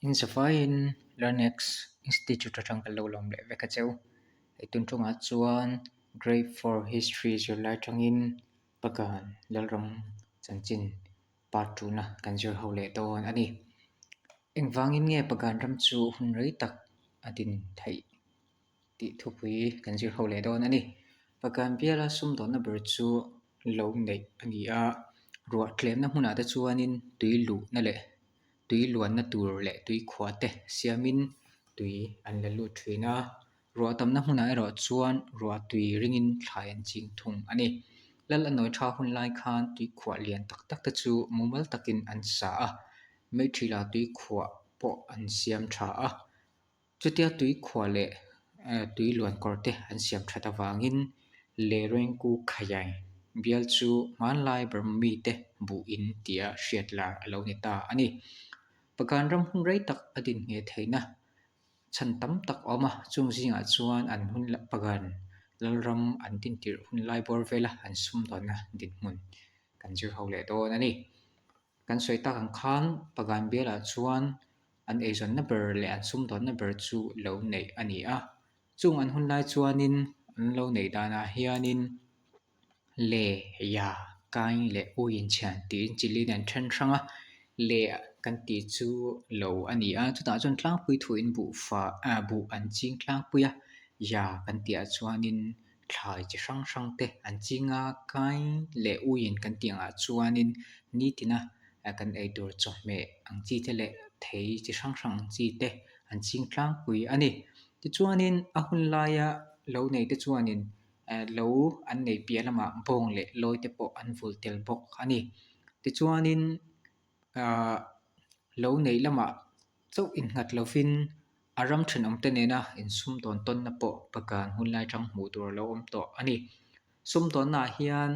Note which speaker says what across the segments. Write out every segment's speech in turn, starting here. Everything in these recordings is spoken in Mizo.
Speaker 1: Inzavaiin Learnex Institute atang kan lo lawm leh vek a cheu. Hei tun tungah chuan Grade 4 History zirlai tangin Pagan Lalram chanchin part tuna kan zir ho leh dawn a ni. Engvangin nge Pagan ram chu hun rei tak a din theih tih thupui kan zir ho leh dawn a ni. Pagan biala sumdawnna ber chu lo neih a ni a, ruah tlemna hmunah te chuanin tui luhna leh tui luanna tur leh tui khuah te siamin tui an la lut thin a, ruah tamna hmunah erawh chuan ruah tui ringin thlai an ching thung a ni. Lal a nawi tha hun lai khan tui khuah lian tak tak te chu mumal takin an sa a, Meithila tui khuah pawh an siam tha a. Chutia tui khuah leh tui luan kawr te an siam that avangin Lerengku Khayai bial chu hmanlai Burma mite buh in tia hriat lar a lo ni ta a ni. Pagan ram hun rei tak a din ngheh theihna chhan tam tak a awm a, chung zingah chuan an hun Pagan lalram an dintirh hun lai bawr vela an sumdawnna dinhmun kan zir ho leh dawn a ni. Kan sawi tak ang khan Pagan bialah chuan an eizawnna ber leh an sumdawnna ber chu lo neih a ni a. Chung an hun lai chuanin an lo neih danah hianin le, ya, kain leh u inchhian tiin chilin an then hrang a. Le kan tih chu lo a ni a, chutah chuan tlangpui thuin buhfa ah buh an ching tlangpui a, ya kan tihah chuanin Thlai chi hrang hrang te an ching a, kai leh uiin kan tih angah chuanin nitina kan ei tur chawhmeh ang chi te leh thei chi hrang hrang ang chi te an ching tlangpui a ni. Tichuanin a hun laia lo nei te chuanin lo an nei piah lamah bawng leh lawi te pawh an vul tel bawk a ni. Tichuanin ahh lo neih lamah chauh innghat lovin a ram thenawmte nena insumdawn tawnna pawh Pagan hun lai atang hmuh tur a lo awm tawh a ni. Sumdawnnaah hian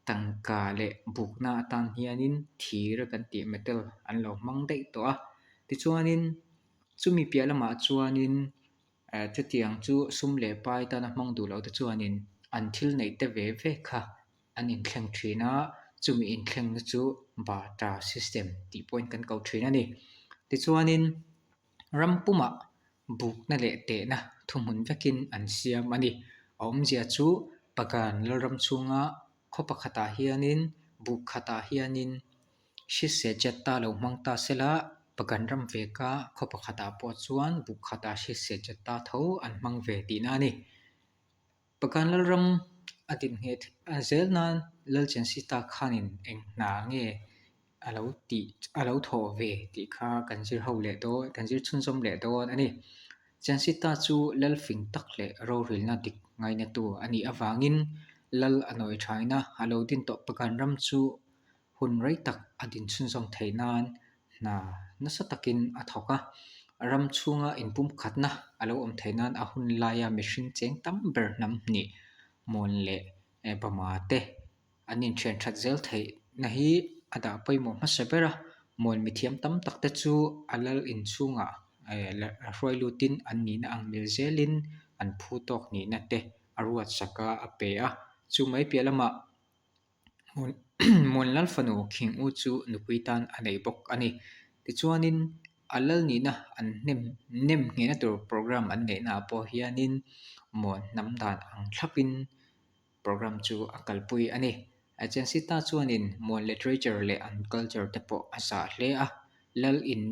Speaker 1: tangka leh bukna atan hianin thir kan tih metal an lo hmang daih tawh a. Tichuanin chumi piah lamah chuanin eh chutiang chu sum leh pai tana hmang duh loh te chuanin an thil neih te ve ve kha an inthleng thin a, chumi inthlengna chu barter system tih pawhin kan ko thin a ni. Tichuanin ram pumah bukna leh tehna thuhmun vekin an siam a ni. A awmzia chu Pagan Lalram chhunga khaw pakhatah hianin buk khatah hianin Hriselchetta lo hmang ta sela, Pagan ram veka khaw pakhatah pawh chuan buk khatah Hriselchetta tho an hmang ve tihna a ni. Pagan Lalram a din nghet zel nan Lalchensi-ta khanin eng hna nge a lo tih a lo thawh ve tih kha kan zir ho leh dawn kan zir chhunzawm leh dawn a ni. Chensi-ta chu lal fing tak leh rorilna dik ngainatu a nih avangin lal a nawi thaina a lo din tawh Pagan ram chu Hun rei tak a din chhunzawm theih nan hna nasa takin a thawk a, ram chhunga inpumkhatna a lo awm theih nan a hun laia mihring cheng tam ber hnam hnih Mawn leh Bama te an inthian that zel theihna hi a dah pawimawh hmasa ber a, Mawn mithiam tam tak te chu a lal inchhungah hruai lutin an nihna ang mil zelin an phu tawk nihna te a ruatsak a, a pe a, chu mai piah lamah Muan Lal fanu Khing U chu nupui tan a nei bawk a ni. Tichuanin a lal nihna an hnem nem nghehna tur program an neihnaah pawh hianin Muan hnam dan ang thlapin program chu a kalpui a ni. Agency-ta chuanin Muan literature leh an culture te pawh a zah hle a, lal in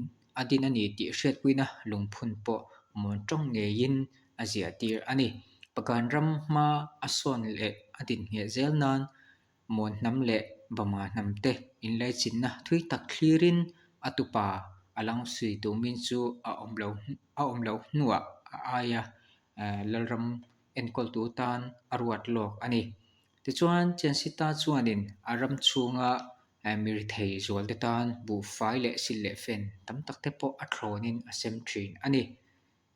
Speaker 1: a din a ni tih hriatpuina lungphun pawh Muan tawng ngeiin a ziah tir a ni. Pagan ram hma a sawn leh a din ngheh zel nan Muan hnam leh Bama hnam te inlaichinna thui tak thlirin a tupa a lang sui tumin chu a awm lo a awm loh hnuah a aia Lalram enkawltu tan a ruat lawk a ni. Tichuan Chensita chuanin a ram chhunga mirithei zualte tan buhfai leh silh leh fen tam tak te pawh a thlawnin a sem thin a ni.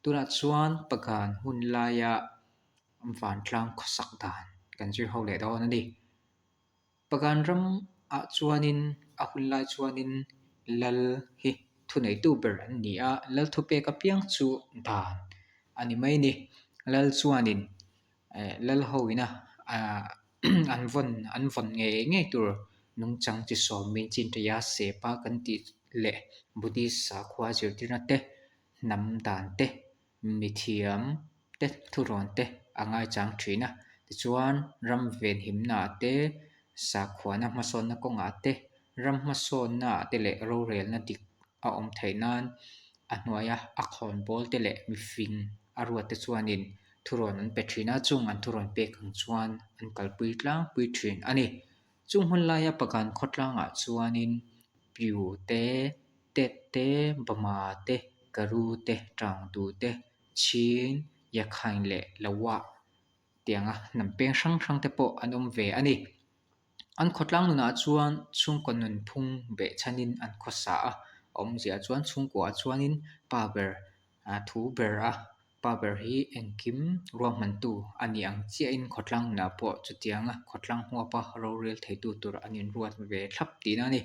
Speaker 1: Tunah chuan Pagan hun laia vantlang khawsak dan kan zir ho leh dawn a ni. Pagan ramah chuanin a hun lai chuanin lal hi thuneitu ber an ni a, lal thupek apiang chu dan a ni mai a ni. Lal chuanin eh lal ho ina ah an vawn an vawn ngei ngei tur nungchang chi sawmin chinṭaia sepa kan tih leh Buddhist sakhua zirtirna te. hnam dan te, mithiam te thurawn te a ngaichang thin a. Tichuan, ram venhimnaah te, sakhuana hmasawnna kawngah te, ram hmasawnnaah te leh rorelna dik a awm theih nan a hnuaia a khawnbawl te leh mifing a ruat te chuanin thurawn an pe thin a, chung an thurawn pek ang chuan an kalpui tlangpui thin a ni. Chung hun laia Pagan khawtlangah chuanin Pyu te, Tet te, Bama te, Karu te, Tangdu te, Chin, Yakhain leh Lawah tianga hnam peng hrang hrang te pawh an awm ve a ni. An khawtlang nunah chuan chhungkaw nunphung behchhanin an khawsa a, a awmziah chuan chhungkuaah chuanin pa ber thu ber a, pa ber hi engkim ruahmantu a ni ang chiahin khawtlang nunah pawh chutianga khawtlang huapa rorel theitu tur an inruat ve thlap tihna a ni.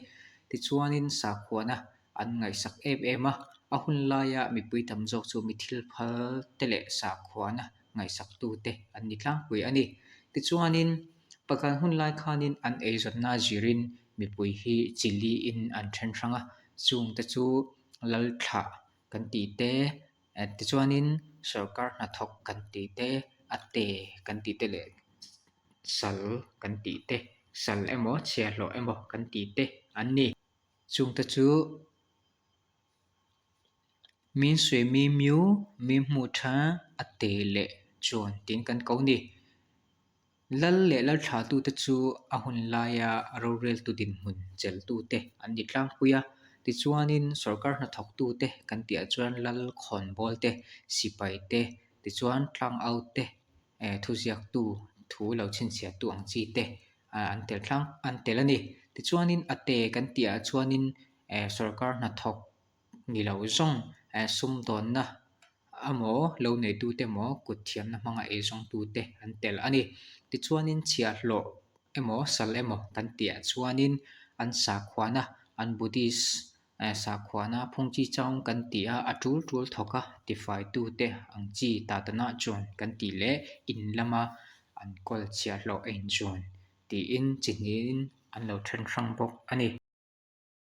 Speaker 1: Tichuanin sakhuana an ngaihsak em em a, a hun laia mipui tam zawk chu mi thil phal te leh sakhuana ngaihsaktu te an ni tlangpui a ni. Tichuanin, Pagan hun lai khanin an eizawnna zirin mipui hi chi liin an then hrang a, chungte chu lal thlah kan tih te, tichuanin sorkar hnathawk kan tih te, a te kan tih te leh sal kan tih te, sal emaw chhiahhlawh emaw kan tih te an ni. Chungte chu Min suih mi miu, mi hmuh tha, a te leh chuan tiin kan ko ni. Lal leh lal thlahtute chu a hun laia roreltu dinhmun cheltute an ni tlangpui a. Tichuanin sorkar hnathawktute kan tihah chuan lal khawnbawl te, sipai te, tichuan tlangau te, thuziaktu, thu lo chhinchhiahtu ang chi te an tel tlang an tel a ni. Tichuanin a te kan tihah chuanin sorkar hnathawk ni lo zawng sumdawnna emaw lo neitute emaw kut thiamna hmanga eizawngtute an tel a ni. Tichuanin chhiahhlawh emaw sal emaw kan tihah chuanin an sakhuana an Buddhist sakhuana phung chi chang kan tih a, a tul tul thawk a tifaitute ang chi tatana chuan kan tih leh in lama an kawl chhiahhlawh a inchuan tiin chi hnihin an lo then hrang bawk a ni.